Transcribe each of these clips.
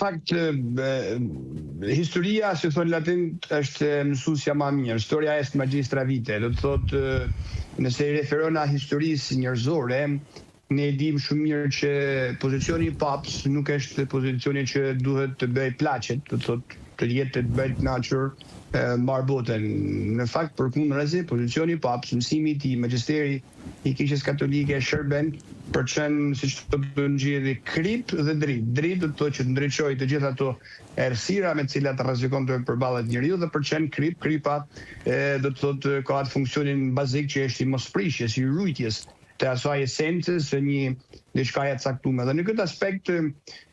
Fakt, historia, si thonë latinët, është mësuesja ma e mirë. Historia est magistra vitae. Do të thotë, nëse i referohena historisë njerëzore, ne e dimë shumë mirë që pozicioni i papës nuk është pozicioni që duhet të bëjë placet, do të thotë të jetë të bëjë të kënaqur mbarë botën. Në fakt, përkundrazi, pozicioni i papës, mësimi i tij, magjisteri i Kishës Katolike shërben për të qenë, siç thotë Ungjilli, kripë dhe dritë. Dritë do të thotë që të ndriçojë të gjitha ato errësira me të cilat rrezikon të përballet njeriu dhe për të qenë kripë, kripa do të thotë ka atë funksionin bazik që është i mosprishjes, i ruajtjes të asaj esencës së një diçkaje të caktume. Dhe në këtë aspekt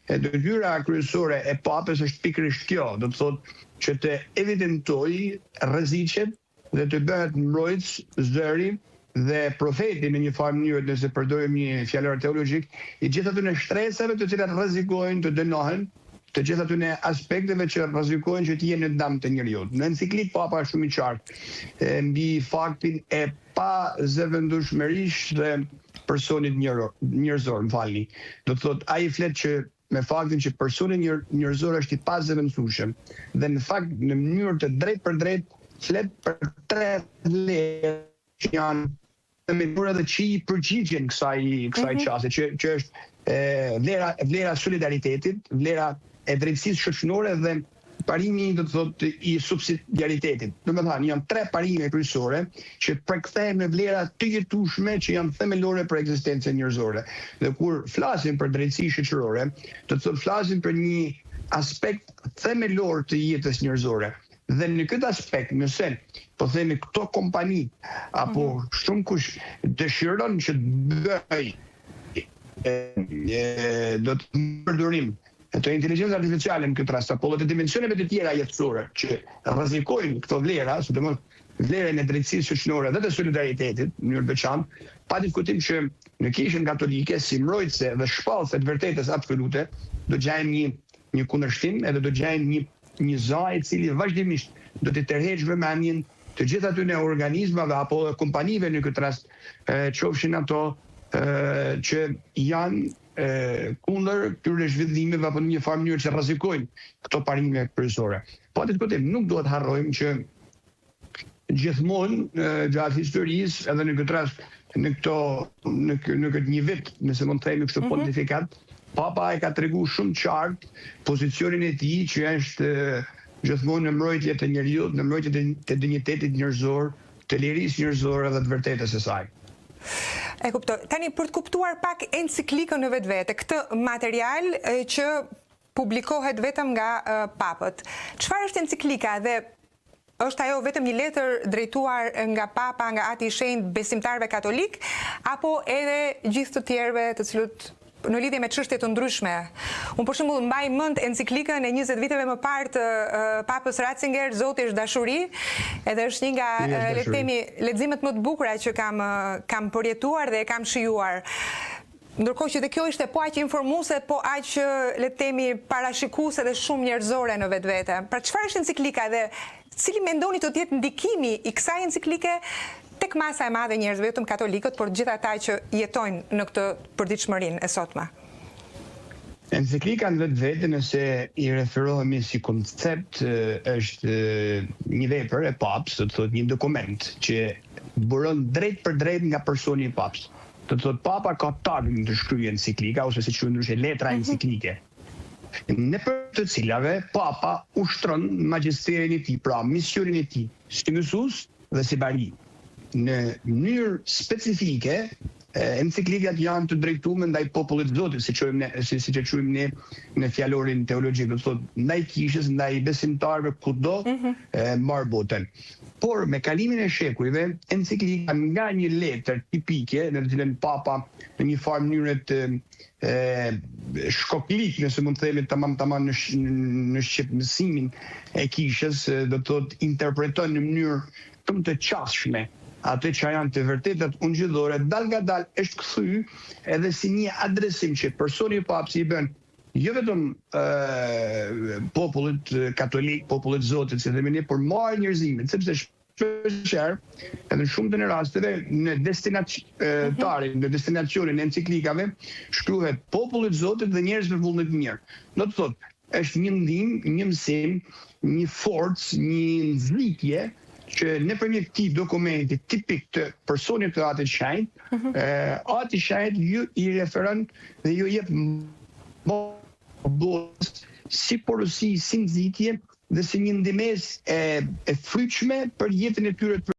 detyra kryesore e Papës është pikërisht kjo, do të thotë që të evidentojë rreziqet dhe të bëhet mbrojtës, zëri dhe profeti në një farë mënyre nëse përdorim një fjalor teologjik, i gjithë atyre shtresave të cilat rrezikojnë të dënohen, të gjithë atyre aspekteve që rrezikojnë që të jenë në dëm të njeriut. Në enciklikë Papa është shumë i qartë mbi faktin e pazëvendësueshmërisë së personit njerëzor, më falni. Do të thotë ai flet që me faktin që personi njerëzor është i pazëvendësueshëm dhe në fakt në mënyrë të drejtpërdrejtë flet për tre vlera që janë themelore dhe që i përgjigjen kësaj kësaj qasje që që është e, vlera vlera e solidaritetit, vlera e drejtësisë shoqërore dhe parimi do të thotë i subsidiaritetit. Domethënë janë tre parime kryesore që përkthehen në vlera të jetueshme që janë themelore për ekzistencën njerëzore. Dhe kur flasim për drejtësi shoqërore, do të thotë flasim për një aspekt themelor të jetës njerëzore. Dhe në këtë aspekt, nëse po themi këto kompani apo mm -hmm. shumë kush dëshiron që të bëjë do të përdorim të inteligjencës artificiale në këtë rast apo edhe të dimensioneve të tjera jetësore që rrezikojnë këto vlera, sidomos vlerën e drejtësisë shoqërore dhe të solidaritetit në mënyrë të veçantë, pa diskutim që në Kishën Katolike si mbrojtëse dhe shpallëse të vërtetës absolute do gjejmë një një kundërshtim edhe do gjejmë një një za i cili vazhdimisht do të tërheqë vëmendjen të gjithë atyre organizmave apo edhe kompanive në këtë rast, qofshin ato që janë kundër këtyre zhvillimeve apo në një farë mënyrë që rrezikojnë këto parime kryesore. Pa diskutim, nuk duhet harrojmë që gjithmonë gjatë historisë, edhe në këtë rast, në këto në në këtë një vit, nëse mund të themi kështu mm -hmm. pontifikat, Papa e ka tregu shumë qartë pozicionin e tij që është gjithmonë në mbrojtje të njeriut, në mbrojtje të, të dinjitetit njerëzor, të lirisë njerëzore dhe të vërtetës së saj. E kuptoj. Tani për të kuptuar pak enciklikën në vetvete, këtë material që publikohet vetëm nga papët. Çfarë është enciklika dhe është ajo vetëm një letër drejtuar nga Papa, nga Ati i Shenjtë besimtarëve katolikë, apo edhe gjithë të tjerëve të cilët në lidhje me çështje të ndryshme. Unë për shembull mbaj mend enciklikën e 20 viteve më parë të Papës Ratzinger, Zoti është dashuri, edhe është një nga le të themi leximet më të bukura që kam kam përjetuar dhe e kam shijuar. Ndërkohë që dhe kjo ishte po aq informuese, po aq le të themi parashikuese dhe shumë njerëzore në vetvete. Pra çfarë është enciklika dhe cili mendoni të jetë ndikimi i kësaj enciklike tek masa e madhe e njerëzve, jo vetëm katolikët, por të gjithë ata që jetojnë në këtë përditshmërinë e sotme? Enciklika në vetvete, nëse i referohemi si koncept, është një vepër e Papës, do të thotë një dokument që buron drejtpërdrejt nga personi i Papës. Do të thotë Papa ka tagrin të shkruajë enciklika ose siç quhet ndryshe letra enciklike, nëpër të cilave Papa ushtron magjisterin e tij, pra misionin e tij si mësues dhe si bari. Në mënyrë specifike, enciklikat janë të drejtume ndaj popullit të Zotit, siç quajmë ne, si, siç e quajmë ne në fjalorin teologjik, do të thotë ndaj kishës, ndaj besimtarëve kudo mm -hmm. mbarë botën. Por me kalimin e shekujve, enciklika nga një letër tipike në të cilën Papa në një farë mënyre të e shkoklit, nëse mund të themi tamam tamam në në shqip mësimin e kishës, do të thotë interpreton në mënyrë shumë të qasshme atë që janë të vërtetat ungjillore, dalngadalë është kthy edhe si një adresim që personi i papës i bën jo vetëm popullit katolik, popullit Zotit, si themi ne, por mbarë njerëzimit, sepse shpeshherë, edhe në shumtën e rasteve, në destinatarin, në destinacionin e enciklikave, shkruhet popullit Zotit dhe njerëzve vullnetmirë. Do të thotë, Është një ndihmë, një mësim, një forcë, një nxitje që nëpërmjet këtij dokumenti tipik të personit të Atit Shenjt, mhm. Ati i Shenjtë ju i referon dhe ju jep botës si porosi, si nxitje dhe si një ndihmesë e, e frytshme për jetën e tyre të.